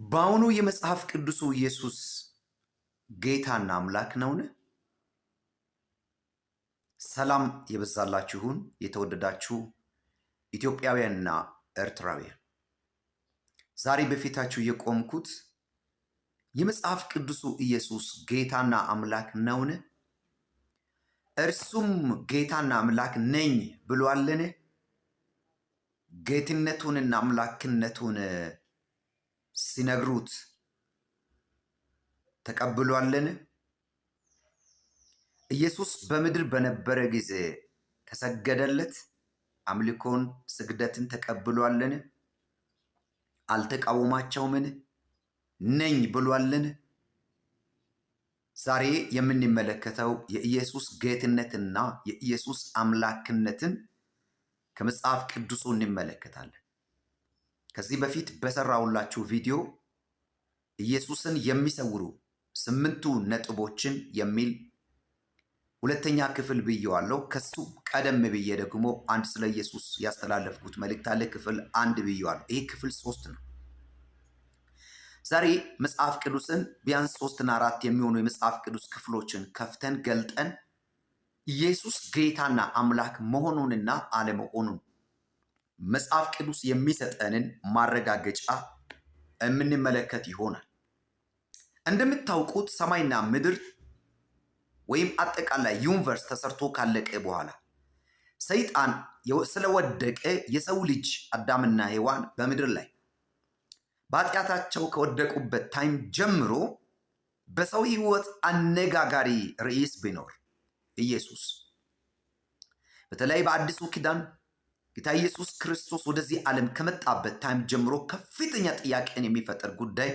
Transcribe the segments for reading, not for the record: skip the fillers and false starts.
በአሁኑ የመጽሐፍ ቅዱሱ ኢየሱስ ጌታና አምላክ ነውን? ሰላም የበዛላችሁን የተወደዳችሁ ኢትዮጵያውያንና ኤርትራውያን፣ ዛሬ በፊታችሁ የቆምኩት የመጽሐፍ ቅዱሱ ኢየሱስ ጌታና አምላክ ነውን? እርሱም ጌታና አምላክ ነኝ ብሏልን? ጌትነቱንና አምላክነቱን ሲነግሩት ተቀብሏልን? ኢየሱስ በምድር በነበረ ጊዜ ተሰገደለት? አምልኮን ስግደትን ተቀብሏልን? አልተቃወማቸውምን? ነኝ ብሏልን? ዛሬ የምንመለከተው የኢየሱስ ጌትነትና የኢየሱስ አምላክነትን ከመጽሐፍ ቅዱሱ እንመለከታለን። ከዚህ በፊት በሰራሁላችሁ ቪዲዮ ኢየሱስን የሚሰውሩ 8ቱ ነጥቦችን የሚል ሁለተኛ ክፍል ብየዋለሁ። ከሱ ቀደም ብዬ ደግሞ አንድ ስለ ኢየሱስ ያስተላለፍኩት መልእክት አለ። ክፍል 1 ብየዋለሁ። ይህ ክፍል 3 ነው። ዛሬ መጽሐፍ ቅዱስን ቢያንስ 3 እና 4 የሚሆኑ የመጽሐፍ ቅዱስ ክፍሎችን ከፍተን ገልጠን ኢየሱስ ጌታና አምላክ መሆኑንና አለመሆኑን መጽሐፍ ቅዱስ የሚሰጠንን ማረጋገጫ የምንመለከት ይሆናል። እንደምታውቁት ሰማይና ምድር ወይም አጠቃላይ universe ተሰርቶ ካለቀ በኋላ ሰይጣን ስለወደቀ የሰው ልጅ አዳምና ሔዋን በምድር ላይ በኃጢአታቸው ከወደቁበት time ጀምሮ በሰው ሕይወት አነጋጋሪ ርዕስ ቢኖር ኢየሱስ፣ በተለይ በአዲሱ ኪዳን ጌታ ኢየሱስ ክርስቶስ ወደዚህ ዓለም ከመጣበት time ጀምሮ ከፍተኛ ጥያቄን የሚፈጥር ጉዳይ፣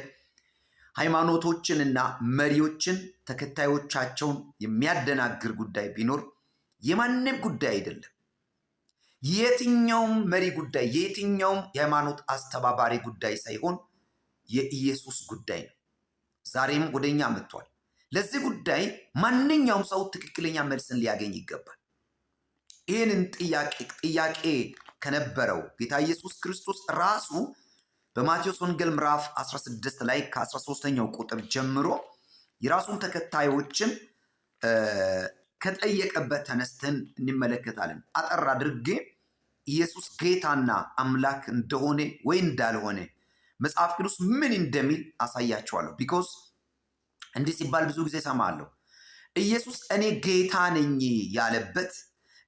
ሃይማኖቶችንና መሪዎችን ተከታዮቻቸውን የሚያደናግር ጉዳይ ቢኖር የማንም ጉዳይ አይደለም። የትኛውም መሪ ጉዳይ፣ የትኛውም የሃይማኖት አስተባባሪ ጉዳይ ሳይሆን የኢየሱስ ጉዳይ ነው። ዛሬም ወደኛ መጥቷል። ለዚህ ጉዳይ ማንኛውም ሰው ትክክለኛ መልስን ሊያገኝ ይገባል። ይህንን ጥያቄ ከነበረው ጌታ ኢየሱስ ክርስቶስ ራሱ በማቴዎስ ወንጌል ምዕራፍ 16 ላይ ከ13ኛው ቁጥር ጀምሮ የራሱን ተከታዮችን ከጠየቀበት ተነስተን እንመለከታለን። አጠር አድርጌ ኢየሱስ ጌታና አምላክ እንደሆነ ወይ እንዳልሆነ መጽሐፍ ቅዱስ ምን እንደሚል አሳያችኋለሁ። Because እንዲህ ሲባል ብዙ ጊዜ እሰማለሁ። ኢየሱስ እኔ ጌታ ነኝ ያለበት፣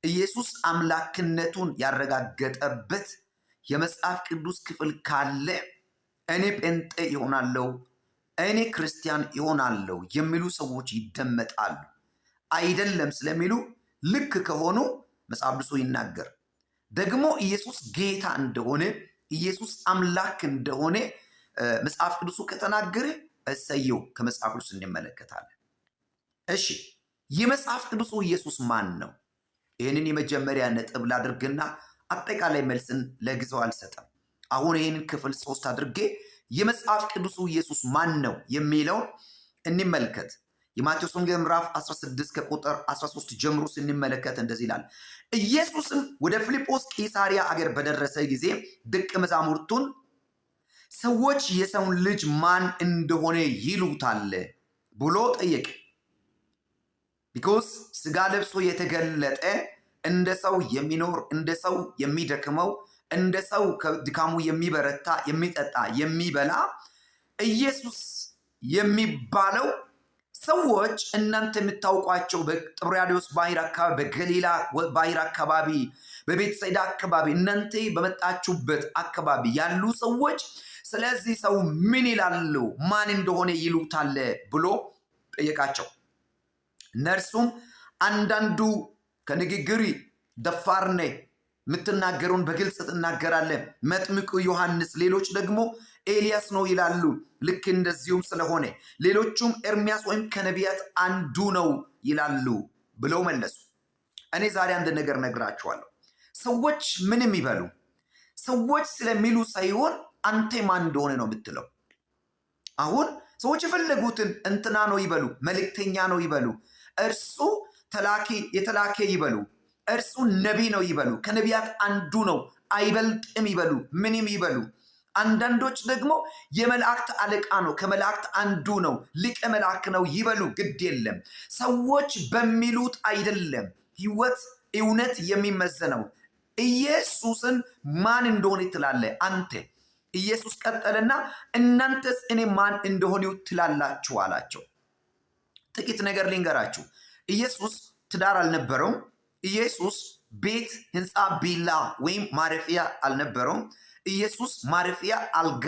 ኢየሱስ አምላክነቱን ያረጋገጠበት የመጽሐፍ ቅዱስ ክፍል ካለ እኔ ጴንጤ ይሆናለሁ፣ እኔ ክርስቲያን ይሆናለሁ የሚሉ ሰዎች ይደመጣሉ። አይደለም ስለሚሉ ልክ ከሆኑ መጽሐፍ ቅዱሱ ይናገር። ደግሞ ኢየሱስ ጌታ እንደሆነ፣ ኢየሱስ አምላክ እንደሆነ መጽሐፍ ቅዱሱ ከተናገረ እሰየው፣ ከመጽሐፍ ቅዱስ እንመለከታለን። እሺ፣ የመጽሐፍ ቅዱሱ ኢየሱስ ማን ነው? ይህንን የመጀመሪያ ነጥብ ላድርግና አጠቃላይ መልስን ለጊዜው አልሰጥም። አሁን ይህንን ክፍል 3 አድርጌ የመጽሐፍ ቅዱሱ ኢየሱስ ማን ነው የሚለውን እንመልከት። የማቴዎስ ወንጌል ምዕራፍ 16 ከቁጥር 13 ጀምሮ ስንመለከት እንደዚህ ይላል። ኢየሱስም ወደ ፊልጶስ ቂሳሪያ አገር በደረሰ ጊዜ ደቀ መዛሙርቱን ሰዎች የሰውን ልጅ ማን እንደሆነ ይሉታል ብሎ ጠየቀ። Because ስጋ ለብሶ የተገለጠ፣ እንደ ሰው የሚኖር፣ እንደ ሰው የሚደክመው፣ እንደ ሰው ከድካሙ የሚበረታ፣ የሚጠጣ፣ የሚበላ ኢየሱስ የሚባለው ሰዎች እናንተ የምታውቋቸው በጥብርያዶስ ባህር አካባቢ፣ በገሊላ ባህር አካባቢ፣ በቤተሳይዳ አካባቢ፣ እናንተ በመጣችሁበት አካባቢ ያሉ ሰዎች ስለዚህ ሰው ምን ይላሉ? ማን እንደሆነ ይሉታል ብሎ ጠየቃቸው። እነርሱም አንዳንዱ ከንግግር ደፋር ነህ፣ የምትናገረውን በግልጽ ትናገራለህ፣ መጥምቁ ዮሐንስ፣ ሌሎች ደግሞ ኤልያስ ነው ይላሉ። ልክ እንደዚሁም ስለሆነ ሌሎቹም ኤርሚያስ ወይም ከነቢያት አንዱ ነው ይላሉ ብለው መለሱ። እኔ ዛሬ አንድ ነገር ነግራችኋለሁ። ሰዎች ምንም ይበሉ፣ ሰዎች ስለሚሉ ሳይሆን አንተ ማን እንደሆነ ነው የምትለው። አሁን ሰዎች የፈለጉትን እንትና ነው ይበሉ፣ መልእክተኛ ነው ይበሉ፣ እርሱ ተላኪ የተላከ ይበሉ፣ እርሱ ነቢ ነው ይበሉ፣ ከነቢያት አንዱ ነው አይበልጥም ይበሉ፣ ምንም ይበሉ፣ አንዳንዶች ደግሞ የመላእክት አለቃ ነው፣ ከመላእክት አንዱ ነው፣ ሊቀ መልአክ ነው ይበሉ፣ ግድ የለም። ሰዎች በሚሉት አይደለም ሕይወት እውነት የሚመዘነው። ኢየሱስን ማን እንደሆነ ትላለህ አንተ? ኢየሱስ ቀጠለና እናንተስ እኔ ማን እንደሆንሁ ትላላችሁ አላቸው። ጥቂት ነገር ልንገራችሁ። ኢየሱስ ትዳር አልነበረውም። ኢየሱስ ቤት፣ ህንፃ፣ ቢላ ወይም ማረፊያ አልነበረውም። ኢየሱስ ማረፊያ አልጋ፣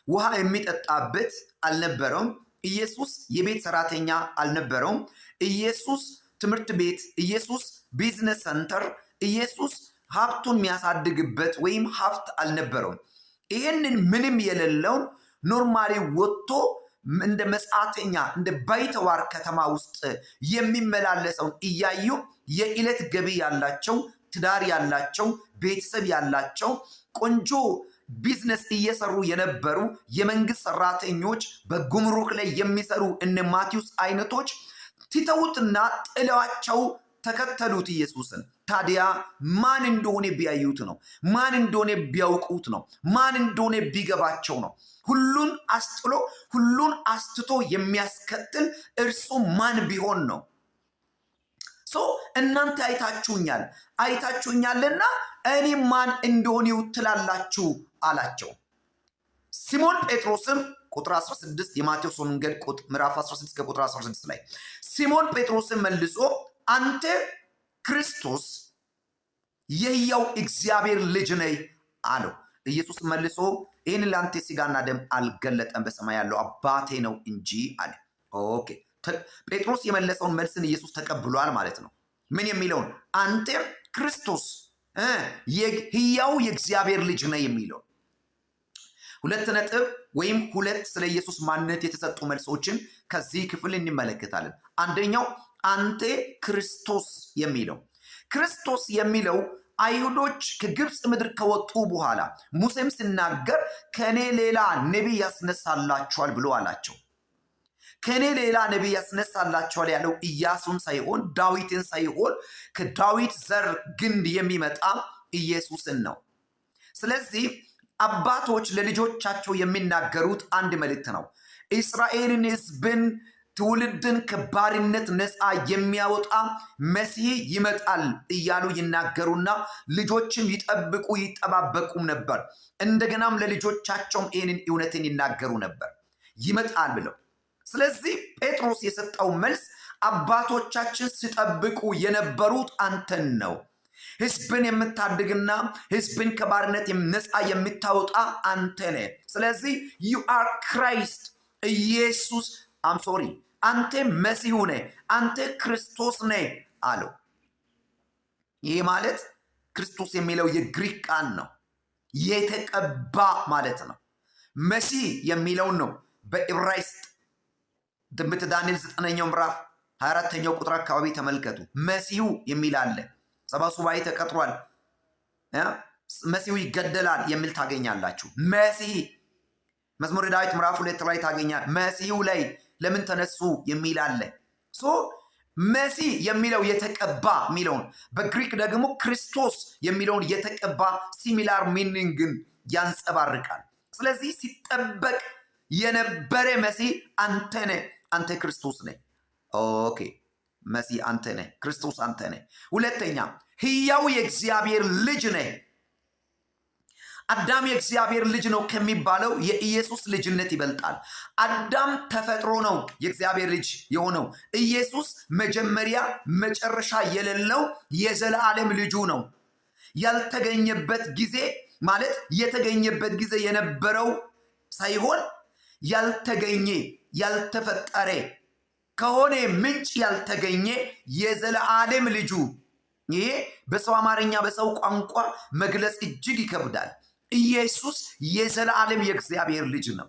ውሃ የሚጠጣበት አልነበረውም። ኢየሱስ የቤት ሰራተኛ አልነበረውም። ኢየሱስ ትምህርት ቤት፣ ኢየሱስ business center፣ ኢየሱስ ሀብቱን የሚያሳድግበት ወይም ሀብት አልነበረውም። ይህንን ምንም የሌለውን normally ወጥቶ እንደ መጻተኛ እንደ ባይተዋር ከተማ ውስጥ የሚመላለሰውን እያዩ የዕለት ገቢ ያላቸው፣ ትዳር ያላቸው፣ ቤተሰብ ያላቸው፣ ቆንጆ ቢዝነስ እየሰሩ የነበሩ የመንግስት ሰራተኞች፣ በጉምሩክ ላይ የሚሰሩ እነ ማቴዎስ አይነቶች ትተውትና ጥለዋቸው ተከተሉት ኢየሱስን። ታዲያ ማን እንደሆነ ቢያዩት ነው? ማን እንደሆነ ቢያውቁት ነው? ማን እንደሆነ ቢገባቸው ነው? ሁሉን አስጥሎ ሁሉን አስትቶ የሚያስከትል እርሱ ማን ቢሆን ነው? So እናንተ አይታችሁኛል አይታችሁኛልና እኔ ማን እንደሆንሁ ትላላችሁ አላቸው። ሲሞን ጴጥሮስም ቁጥር 16፣ የማቴዎስ ወንጌል ምዕራፍ 16 ከቁጥር 16 ላይ፣ ሲሞን ጴጥሮስም መልሶ አንተ ክርስቶስ የሕያው እግዚአብሔር ልጅ ነህ አለው። ኢየሱስ መልሶ ይህን ለአንተ ሥጋና ደም አልገለጠም፣ በሰማይ ያለው አባቴ ነው እንጂ አለ። Okay፣ ጴጥሮስ የመለሰውን መልስን ኢየሱስ ተቀብሏል ማለት ነው። ምን የሚለውን? አንተ ክርስቶስ ሕያው የእግዚአብሔር ልጅ ነህ የሚለው። ሁለት ነጥብ ወይም ሁለት ስለ ኢየሱስ ማንነት የተሰጡ መልሶችን ከዚህ ክፍል እንመለከታለን። አንደኛው አንተ ክርስቶስ የሚለው። ክርስቶስ የሚለው አይሁዶች ከግብፅ ምድር ከወጡ በኋላ ሙሴም ሲናገር ከእኔ ሌላ ነቢይ ያስነሳላችኋል ብሎ አላቸው። ከእኔ ሌላ ነቢይ ያስነሳላችኋል ያለው ኢያሱን ሳይሆን፣ ዳዊትን ሳይሆን፣ ከዳዊት ዘር ግንድ የሚመጣ ኢየሱስን ነው። ስለዚህ አባቶች ለልጆቻቸው የሚናገሩት አንድ መልእክት ነው። እስራኤልን፣ ሕዝብን፣ ትውልድን ከባርነት ነፃ የሚያወጣ መሲህ ይመጣል እያሉ ይናገሩና ልጆችም ይጠብቁ ይጠባበቁም ነበር። እንደገናም ለልጆቻቸውም ይህንን እውነትን ይናገሩ ነበር ይመጣል ብለው። ስለዚህ ጴጥሮስ የሰጠው መልስ አባቶቻችን ሲጠብቁ የነበሩት አንተን ነው። ህዝብን የምታድግና ህዝብን ከባርነት ነፃ የምታወጣ አንተ ነህ። ስለዚህ you are Christ ኢየሱስ፣ I'm sorry፣ አንተ መሲሁ ነህ፣ አንተ ክርስቶስ ነህ አለው። ይህ ማለት ክርስቶስ የሚለው የግሪክ ቃል ነው። የተቀባ ማለት ነው። መሲህ የሚለውን ነው በዕብራይስጥ። ትንቢተ ዳንኤል 9ኛው ምዕራፍ 24ኛው ቁጥር አካባቢ ተመልከቱ። መሲሁ የሚል አለ። 70 ሱባኤ ተቀጥሯል፣ መሲሁ ይገደላል የሚል ታገኛላችሁ። መሲህ መዝሙረ ዳዊት ምዕራፍ 2 ላይ ታገኛል። መሲሁ ላይ ለምን ተነሱ የሚል አለ። So መሲህ የሚለው የተቀባ የሚለውን፣ በግሪክ ደግሞ ክርስቶስ የሚለውን የተቀባ similar meaning ን ያንጸባርቃል። ስለዚህ ሲጠበቅ የነበረ መሲህ አንተ ነህ፣ አንተ ክርስቶስ ነህ። Okay፣ መሲህ አንተ ነህ፣ ክርስቶስ አንተ ነህ። ሁለተኛ ሕያው የእግዚአብሔር ልጅ ነህ። አዳም የእግዚአብሔር ልጅ ነው ከሚባለው የኢየሱስ ልጅነት ይበልጣል። አዳም ተፈጥሮ ነው የእግዚአብሔር ልጅ የሆነው። ኢየሱስ መጀመሪያ መጨረሻ የሌለው የዘላለም ልጁ ነው። ያልተገኘበት ጊዜ ማለት የተገኘበት ጊዜ የነበረው ሳይሆን ያልተገኘ፣ ያልተፈጠረ፣ ከሆነ ምንጭ ያልተገኘ የዘላለም ልጁ። ይሄ በሰው አማርኛ በሰው ቋንቋ መግለጽ እጅግ ይከብዳል። ኢየሱስ የዘላለም የእግዚአብሔር ልጅ ነው።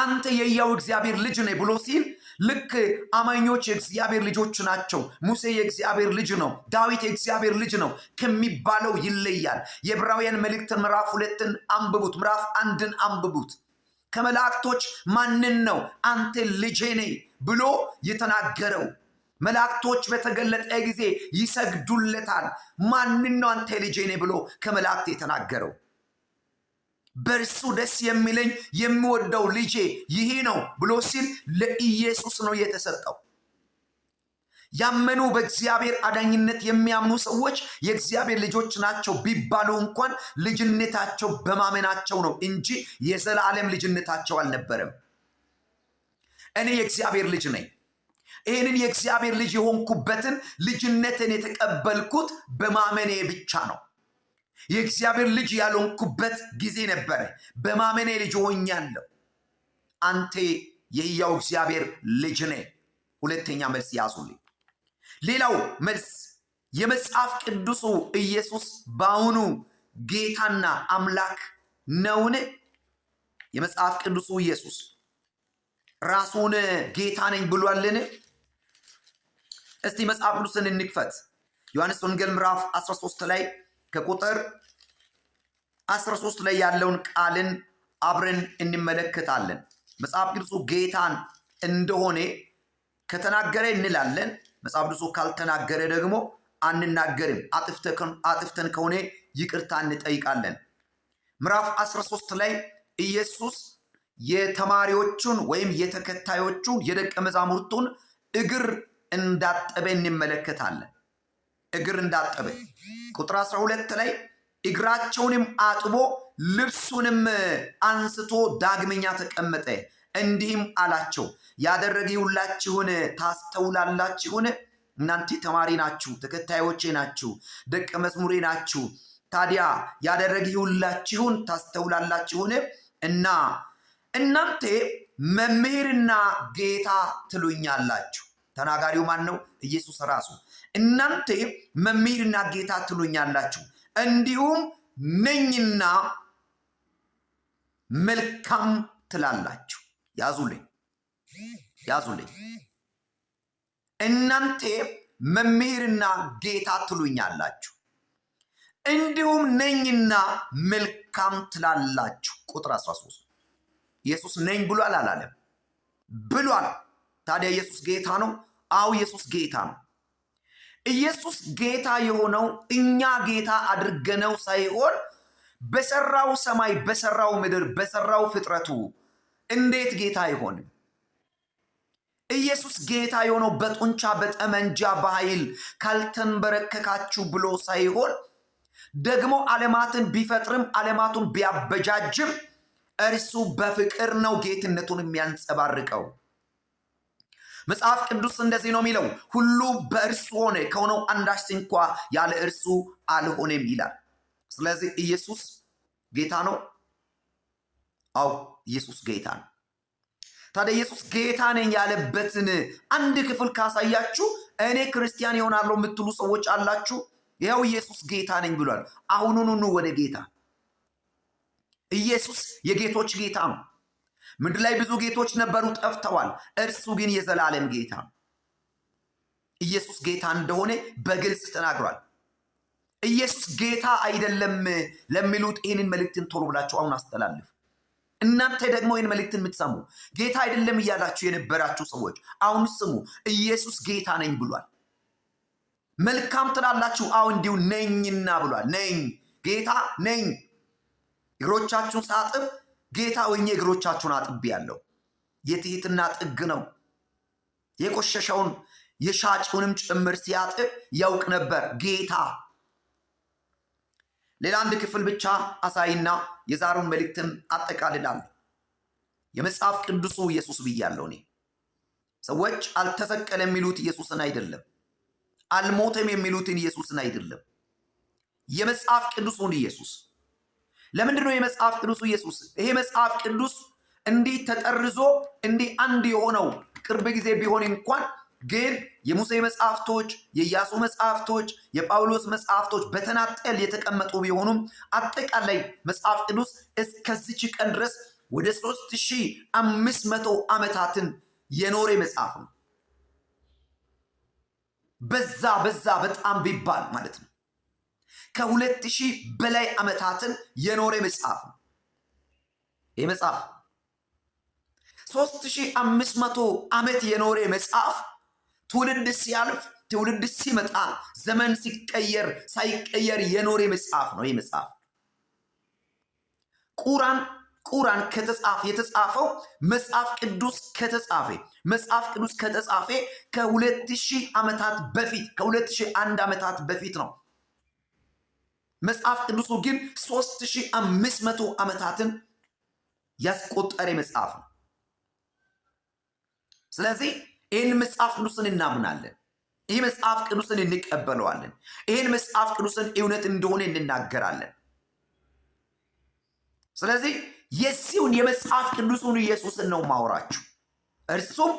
አንተ የሕያው እግዚአብሔር ልጅ ነህ ብሎ ሲል ልክ አማኞች የእግዚአብሔር ልጆች ናቸው፣ ሙሴ የእግዚአብሔር ልጅ ነው፣ ዳዊት የእግዚአብሔር ልጅ ነው ከሚባለው ይለያል። የዕብራውያን መልእክትን ምዕራፍ 2ን አንብቡት፣ ምዕራፍ 1ን አንብቡት። ከመላእክቶች ማንን ነው አንተ ልጄ ነህ ብሎ የተናገረው? መላእክቶች በተገለጠ ጊዜ ይሰግዱለታል። ማንን ነው አንተ ልጄ ነህ ብሎ ከመላእክት የተናገረው? በእርሱ ደስ የሚለኝ የሚወደው ልጄ ይሄ ነው ብሎ ሲል ለኢየሱስ ነው የተሰጠው። ያመኑ በእግዚአብሔር አዳኝነት የሚያምኑ ሰዎች የእግዚአብሔር ልጆች ናቸው ቢባሉ እንኳን ልጅነታቸው በማመናቸው ነው እንጂ የዘላለም ልጅነታቸው አልነበረም። እኔ የእግዚአብሔር ልጅ ነኝ። ይህንን የእግዚአብሔር ልጅ የሆንኩበትን ልጅነትን የተቀበልኩት በማመኔ ብቻ ነው። የእግዚአብሔር ልጅ ያልሆንኩበት ጊዜ ነበረ። በማመኔ ልጅ ሆኛለሁ። አንተ የሕያው እግዚአብሔር ልጅ ነህ። ሁለተኛ መልስ ያዙልኝ። ሌላው መልስ የመጽሐፍ ቅዱሱ ኢየሱስ በአሁኑ ጌታና አምላክ ነውን? የመጽሐፍ ቅዱሱ ኢየሱስ ራሱን ጌታ ነኝ ብሏልን? እስቲ መጽሐፍ ቅዱስን እንክፈት። ዮሐንስ ወንጌል ምዕራፍ 13 ላይ ከቁጥር 13 ላይ ያለውን ቃልን አብረን እንመለከታለን። መጽሐፍ ቅዱሱ ጌታን እንደሆነ ከተናገረ እንላለን። መጽሐፍ ቅዱሱ ካልተናገረ ደግሞ አንናገርም። አጥፍተን ከሆነ ይቅርታ እንጠይቃለን። ምዕራፍ 13 ላይ ኢየሱስ የተማሪዎቹን ወይም የተከታዮቹን የደቀ መዛሙርቱን እግር እንዳጠበ እንመለከታለን። እግር እንዳጠበ ቁጥር 12 ላይ እግራቸውንም አጥቦ ልብሱንም አንስቶ ዳግመኛ ተቀመጠ፣ እንዲህም አላቸው ያደረግሁላችሁን ታስተውላላችሁን? እናንተ ተማሪ ናችሁ፣ ተከታዮቼ ናችሁ፣ ደቀ መዝሙሬ ናችሁ። ታዲያ ያደረግሁላችሁን ታስተውላላችሁን? እና እናንተ መምህርና ጌታ ትሉኛላችሁ። ተናጋሪው ማን ነው? ኢየሱስ ራሱ። እናንተ መምህርና ጌታ ትሉኛላችሁ፣ እንዲሁም ነኝና መልካም ትላላችሁ። ያዙልኝ፣ ያዙልኝ። እናንተ መምህርና ጌታ ትሉኛላችሁ፣ እንዲሁም ነኝና መልካም ትላላችሁ። ቁጥር 13 ኢየሱስ ነኝ ብሏል አላለም? ብሏል። ታዲያ ኢየሱስ ጌታ ነው? አዎ ኢየሱስ ጌታ ነው። ኢየሱስ ጌታ የሆነው እኛ ጌታ አድርገነው ሳይሆን በሰራው ሰማይ፣ በሰራው ምድር፣ በሰራው ፍጥረቱ እንዴት ጌታ አይሆንም? ኢየሱስ ጌታ የሆነው በጡንቻ በጠመንጃ በኃይል ካልተንበረከካችሁ ብሎ ሳይሆን ደግሞ ዓለማትን ቢፈጥርም ዓለማቱን ቢያበጃጅም እርሱ በፍቅር ነው ጌትነቱን የሚያንጸባርቀው። መጽሐፍ ቅዱስ እንደዚህ ነው የሚለው፣ ሁሉ በእርሱ ሆነ፣ ከሆነው አንዳች እንኳ ያለ እርሱ አልሆነም ይላል። ስለዚህ ኢየሱስ ጌታ ነው። አዎ ኢየሱስ ጌታ ነው። ታዲያ ኢየሱስ ጌታ ነኝ ያለበትን አንድ ክፍል ካሳያችሁ እኔ ክርስቲያን ይሆናለሁ የምትሉ ሰዎች አላችሁ። ይኸው ኢየሱስ ጌታ ነኝ ብሏል። አሁኑኑ ወደ ጌታ። ኢየሱስ የጌቶች ጌታ ነው። ምድር ላይ ብዙ ጌቶች ነበሩ፣ ጠፍተዋል። እርሱ ግን የዘላለም ጌታ ነው። ኢየሱስ ጌታ እንደሆነ በግልጽ ተናግሯል። ኢየሱስ ጌታ አይደለም ለሚሉት ይህንን መልእክትን ቶሎ ብላችሁ አሁን አስተላልፉ። እናንተ ደግሞ ይህን መልእክትን የምትሰሙ ጌታ አይደለም እያላችሁ የነበራችሁ ሰዎች አሁን ስሙ። ኢየሱስ ጌታ ነኝ ብሏል። መልካም ትላላችሁ፣ አሁን እንዲሁ ነኝና ብሏል። ነኝ፣ ጌታ ነኝ። እግሮቻችሁን ሳጥብ ጌታ ሆኜ እግሮቻችሁን አጥቤያለሁ። የትህትና ጥግ ነው። የቆሸሸውን የሻጭውንም ጭምር ሲያጥብ ያውቅ ነበር ጌታ። ሌላ አንድ ክፍል ብቻ አሳይና የዛሬውን መልእክትን አጠቃልላለሁ። የመጽሐፍ ቅዱሱ ኢየሱስ ብያለሁ እኔ። ሰዎች አልተሰቀለም የሚሉት ኢየሱስን አይደለም፣ አልሞተም የሚሉትን ኢየሱስን አይደለም፣ የመጽሐፍ ቅዱሱን ኢየሱስ። ለምንድን ነው የመጽሐፍ ቅዱሱ ኢየሱስ? ይሄ መጽሐፍ ቅዱስ እንዲህ ተጠርዞ እንዲህ አንድ የሆነው ቅርብ ጊዜ ቢሆን እንኳን ግን የሙሴ መጽሐፍቶች፣ የኢያሱ መጽሐፍቶች፣ የጳውሎስ መጽሐፍቶች በተናጠል የተቀመጡ ቢሆኑም አጠቃላይ መጽሐፍ ቅዱስ እስከዚች ቀን ድረስ ወደ 3500 ዓመታትን የኖረ መጽሐፍ ነው። በዛ በዛ በጣም ቢባል ማለት ነው። ከ2000 በላይ ዓመታትን የኖረ መጽሐፍ ነው። ይህ መጽሐፍ 3500 ዓመት የኖረ መጽሐፍ ትውልድ ሲያልፍ ትውልድ ሲመጣ ዘመን ሲቀየር ሳይቀየር የኖረ መጽሐፍ ነው። ይህ መጽሐፍ ቁራን ከተጻፈ፣ የተጻፈው መጽሐፍ ቅዱስ ከተጻፈ፣ መጽሐፍ ቅዱስ ከተጻፈ ከ2000 ዓመታት በፊት፣ ከ2001 ዓመታት በፊት ነው። መጽሐፍ ቅዱሱ ግን 3500 ዓመታትን ያስቆጠረ መጽሐፍ ነው። ስለዚህ ይህን መጽሐፍ ቅዱስን እናምናለን። ይህ መጽሐፍ ቅዱስን እንቀበለዋለን። ይህን መጽሐፍ ቅዱስን እውነት እንደሆነ እንናገራለን። ስለዚህ የዚሁን የመጽሐፍ ቅዱሱን ኢየሱስን ነው ማወራችሁ። እርሱም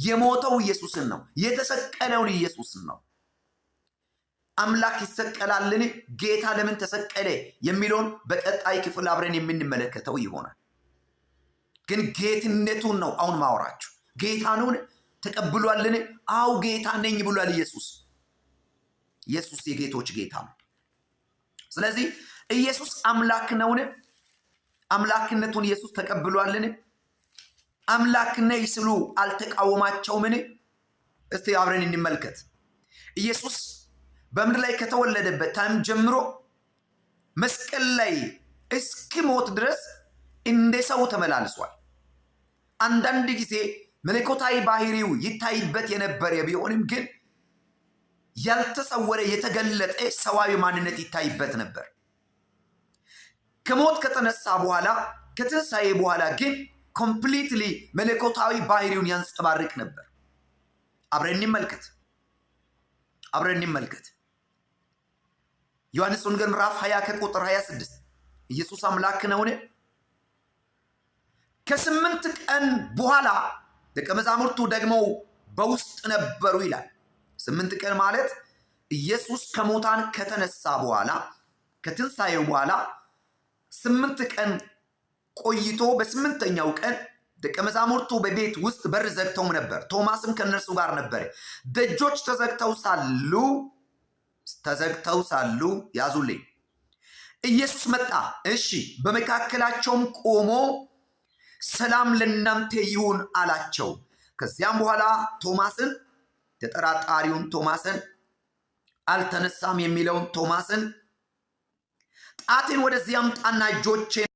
የሞተው ኢየሱስን ነው፣ የተሰቀለውን ኢየሱስን ነው። አምላክ ይሰቀላልን? ጌታ ለምን ተሰቀለ? የሚለውን በቀጣይ ክፍል አብረን የምንመለከተው ይሆናል። ግን ጌትነቱን ነው አሁን ማወራችሁ። ጌታ ነውን? ተቀብሏልን? አው ጌታ ነኝ ብሏል ኢየሱስ። ኢየሱስ የጌቶች ጌታ ነው። ስለዚህ ኢየሱስ አምላክ ነውን? አምላክነቱን ኢየሱስ ተቀብሏልን? አምላክ ነኝ ሲሉ አልተቃወማቸውምን? እስቲ አብረን እንመልከት። ኢየሱስ በምድር ላይ ከተወለደበት time ጀምሮ መስቀል ላይ እስኪሞት ድረስ እንደ ሰው ተመላልሷል። አንዳንድ ጊዜ መለኮታዊ ባህሪው ይታይበት የነበረ ቢሆንም ግን ያልተሰወረ የተገለጠ ሰዋዊ ማንነት ይታይበት ነበር። ከሞት ከተነሳ በኋላ፣ ከትንሣኤ በኋላ ግን completely መለኮታዊ ባህሪውን ያንጸባርቅ ነበር። አብረን እንመልከት። አብረን እንመልከት። ዮሐንስ ወንጌል ምዕራፍ 20 ከቁጥር 26። ኢየሱስ አምላክ ነውን? ከ8 ቀን በኋላ ደቀ መዛሙርቱ ደግሞ በውስጥ ነበሩ ይላል። 8 ቀን ማለት ኢየሱስ ከሙታን ከተነሳ በኋላ፣ ከትንሣኤው በኋላ 8 ቀን ቆይቶ በስምንተኛው ቀን ደቀ መዛሙርቱ በቤት ውስጥ በር ዘግተውም ነበር። ቶማስም ከእነርሱ ጋር ነበር። ደጆች ተዘግተው ሳሉ ያዙልኝ፣ ኢየሱስ መጣ። እሺ፣ በመካከላቸውም ቆሞ ሰላም ለእናንተ ይሁን አላቸው። ከዚያም በኋላ ቶማስን፣ ተጠራጣሪውን ቶማስን፣ አልተነሳም የሚለውን ቶማስን፣ ጣትህን ወደዚህ አምጣና እጆቼን